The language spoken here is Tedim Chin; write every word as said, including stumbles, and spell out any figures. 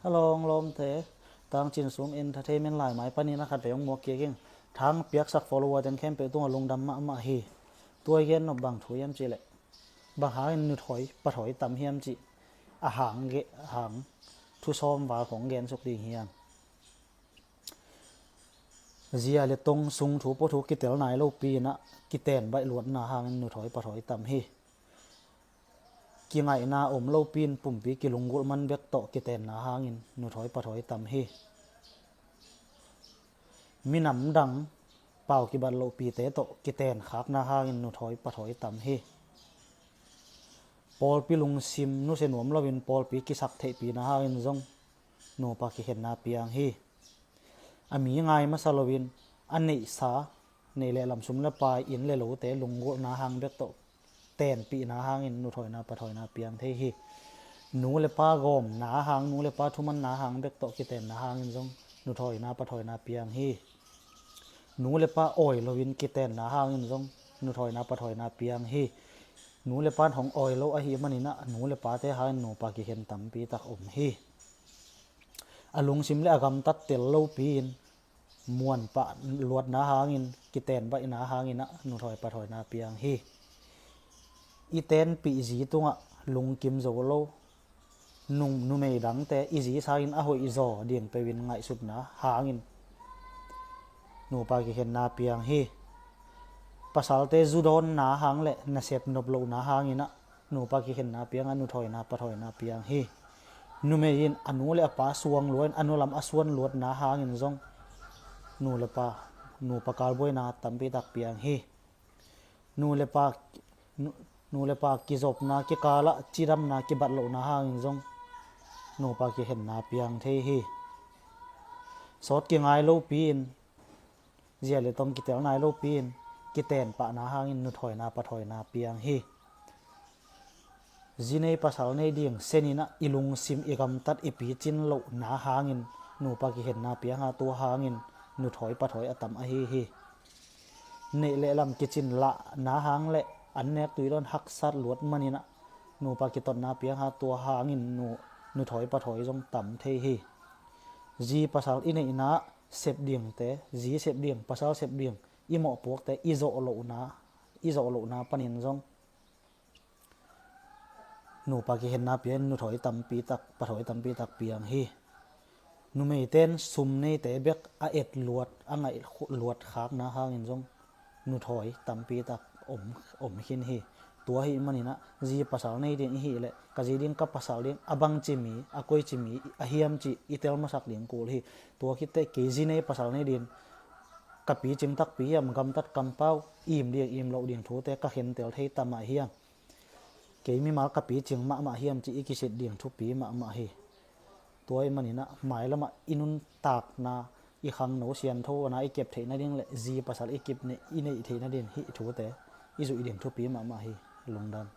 Ka lawng lawmte, Tangchin Sum Entertainment lai mai panin a khat vei hong muak kik ing. Thang piaksak follower teng khempeuh tungah lungdam mahmah hi. Tua i gen nop bang thu hiam cihleh, bang hangin nuthawi pathawi tam hiam cih a hang ge-, a hang thu sawm val khong gen suk ding hi hang. Zia le tong sung thu pua thu kitel nai lopi in ah kiten baih luatna hangin nuthawi pathawi tam hi. Kingaihna om lopi in pumpi kilunggulh man bek tawh kitenna hangin nuthawi pathawi tam hi. Minam dang pau kibat lohpite tawh kiten khakna hangin nuthawi pathawi tam hi. Pawlpi lungsim nusia nuam loin pawlpi kisak theihpihna hangin zong nupa kikhenna piang hi. A mi ngai masa loin a neihsa, neih le lam, sum le pai, inn le lote lunggulhna hang bek tawh tenpihna hangin nuthawina pathawina piang thei hi. Nu le pa gawmna hang, nu le pa thumanna hang bek tawh kitenna hangin zong nuthawina pathawina piang hi. Nu le pa awi loin kitenna hangin zong nuthawina pathawina piang hi. Nu le pa hong awi lo ahih manin ah nu le pate hangin nupa kikhen tampi tak om hi. A lungsim le a gamtat tel lopi in muanpah luatna hangin, kiten baihna hangin ah nuthawi pathawina piang hi. I tenpih zi tungah lungkim zo lo nung numei dangte i zi sangin a hoih zaw ding peuhin ngaihsutna hangin nupa kikhenna piang hi. Pasalte zu dawnna hang le nasep nop lohna hangin ah nupa kikhenna piang a nuthawina pathawina piang hi. Numei in a nu le a pa suang luain a nu lam a suan luatna hangin zong nu le pa, nupa kalbuaina tampi tak piang hi. Nu le pa, nu, nu le pa kizopna kikalah cidamna kibat lohna hangin zong nupa kikhenna piang thei hi. Sawt kingai lopi in, zia le tong kitel nai lopi in kiten pahna hangin nuthawina pathawina piang hi. Zi nei pasal nei ding senin ah i lungsim i gamtat i picin lohna hangin nupa kikhenna piang a, tua hangin nuthawi pathawi a tam ahi hi. Neih le lam kicin lahna hang le an nek tui dawn haksat luat manin ah nupa kitotna piang a, tua hangin nu, nuthawi pathawi zong tam thei hi. Zi pasal i neihna sep dingte, zi sep ding, pasal sep ding i mawhpuakte i zawh lohna, i zawh lohna panin zong nupa kikhenna piang, nuthawi tampi tak, pathawi tampi tak piang hi. Numeite in sum neite bek a et luat, a ngaih khu-, luat khakna hangin zong nuthawi tampi tak om, om khin hi. Tua ahih manin ah zi pasal nei ding i hih leh ka zi ding, ka pasal ding a bangci mi, a koici mi a hiam cih i tel masak ding kul hi. Tua khit teh kei zi nei pasal nei ding ka picing takpi hiam, gamtat kampau im ding im loh ding thute ka khentel thei ta mah hiam, kei mimal ka picing mahmah hiam cih i kisit ding thupi mahmah hi. Tua ahih manin ah mailam ah i nuntakna, i khangno sianthona i kep theih nading le zi pasal i kip ne, i neih theih nading hih thute i zuih ding thupi mahmah hi. Lungdam.